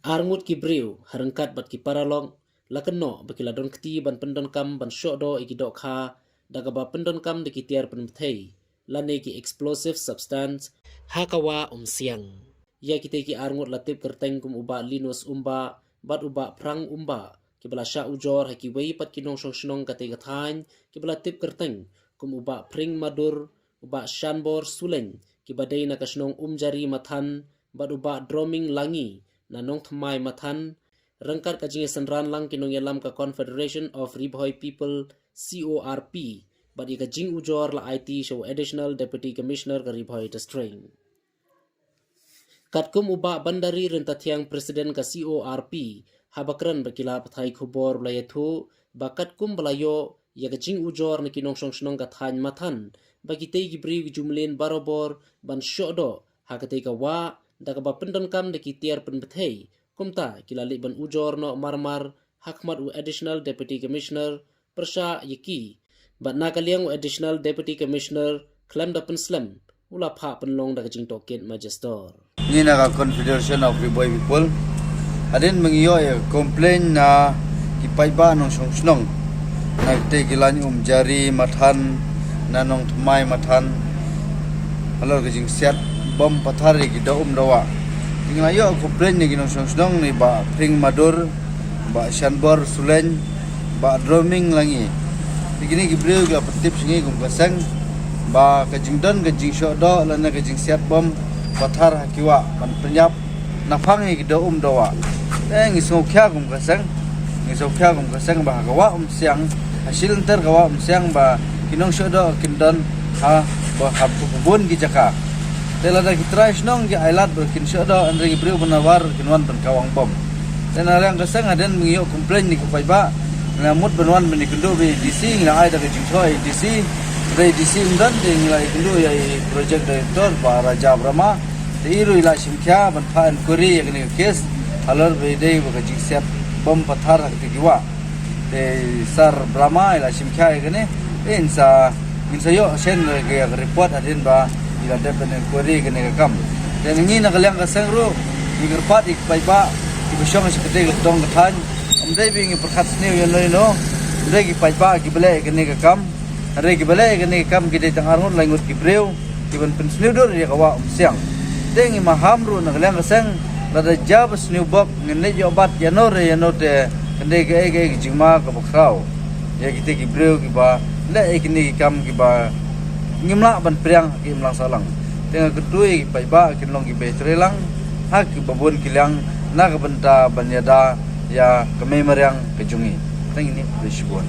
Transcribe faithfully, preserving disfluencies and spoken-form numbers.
Arngut ki briew ha ryngkat bad ki paralok la kynnoh ba ki la don kti ban pyndonkam ban shoh doh ïa ki dohkha da kaba pyndonkam da ki tiar pynbthei lane ki explosive substance ha ka wah Umsiang. Ïa kitei ki arngut la tip kyrteng kum u Bah Linus Umbah bad u Bah Phrang Umbah, kiba la shah ujor ha kiwei pat ki nongshong shnong katei ka thaiñ, kiba la tip kyrteng kum u Bah Phring Madur, u Bah Shanbor Suleng, kiba dei na ka shnong Umjari Mathan, bad u Bah Droming Langi na Nongthymmai Mathan, ryngkat ka jingïasynran lang ki nongïalam ka Confederation of Ri Bhoi People, C O R P, bad ïa ka jingujor la aiti sha u Additional Deputy Commissioner ka Ri Bhoi District. Katkum u Bah Bandari Ryntathiang, President ka C O R P, haba kren bad ki lad pathai khubor, u la ïathuh ba katkum ba la ïoh ïa ka jingujor na ki nongshong shnong ka thaiñ Mathan ba kitei ki briew ki ju mlien barabor ban shoh doh ha katei ka wah da kaba pyndonkam da ki tiar pynbthei, kumta ki la leit ban ujor noh marmar ha khmat u Additional Deputy Commissioner pyrshah ïa ki. Bad na ka liang u Additional Deputy Commissioner khlem da pynslem, u la phah pynlong da ka jingtohkit Magister. Ngi na ka Confederation of Ri Bhoi People, hadien ba ngi ïoh ïa ka complaint na ki paidbah nongshong shnong na kitei ki lain Umjari Mathan, na Nongthymmai Mathan, halor ka jingsiat bom pathar ïa ki doh um doh wah. Ngi la ïoh complaint na ki nongshong shnong na i Bah Phring Madur, Bah Shanbor Suleng, Bah Droming Langi. Te kine ki briew ki la pyntip sha ngi kum ka seng ba ka jingdon ka jingshoh doh lane ka jingsiat bom pathar ha ki wah ban pynïap na phang ïa ki doh um doh wah. Te ngi sngewkhia kum ka seng, ngi sngewkhia kum ka seng ba ha ka wah Umsiang, ha shilynter ka wah Umsiang ba ki nongshoh doh kin don ha ba ha bun ki jaka. Te lada ki trai shnong ki ailad ba kin shoh doh, hynrei ki briew ba na bar kin wan ban kawang bom. Te na liang ka seng, hadien ba ngi ïoh complaint na ki paidbah, ngi la mut ban wan ban ïakynduh bad i D C, ngi la ai da ka jingthoh ïa i D C, hynrei i D C um don, te ngi la ïakynduh ïa i Project Director Bah Raja Brahma. Te i ruh i la shim khia ban phah inquiry ïa kane ka case halor ba i dei ba ka jingsiat bom pathar ha kata ki wah. Te Sir Brahma i la shim khia ïa kane. Te ngin sa, ngin sa ïoh shen ïa ka report hadien ba i la dep ban inquiry ïa kane ka kam. Te ngi na ka liang ka seng ruh ngi kyrpad ïa ki paidbah kiba shong sha katei ka dong ka thaiñ. Ym dei ba ngi pyrkhat sniew ïano ïano, ym dei ki paidbah kiba leh ïa kane ka kam. Hynrei kiba leh ïa kane ka kam ki dei tang arngut laingut ki briew kiban pynsniew dur ïa ka wah Umsiang. Te ngi maham ruh na ka liang ka seng, lada jia ba sniew bok ngin leit ïoh bat ïano re ïano, te kan dei kaei kaei ka jingma kaba khraw ïa kitei ki briew kiba leh ïa kine ki kam kiba ngim lah ban pdiang ha ka imlang sahlang. Te nga kyntu ïa ki paidbah kin long kiba trei lang ha kiba bun ki liang na ka bynta ban ïada ïa ka mei mariang ka jong ngi. Tang ine, khublei shibun.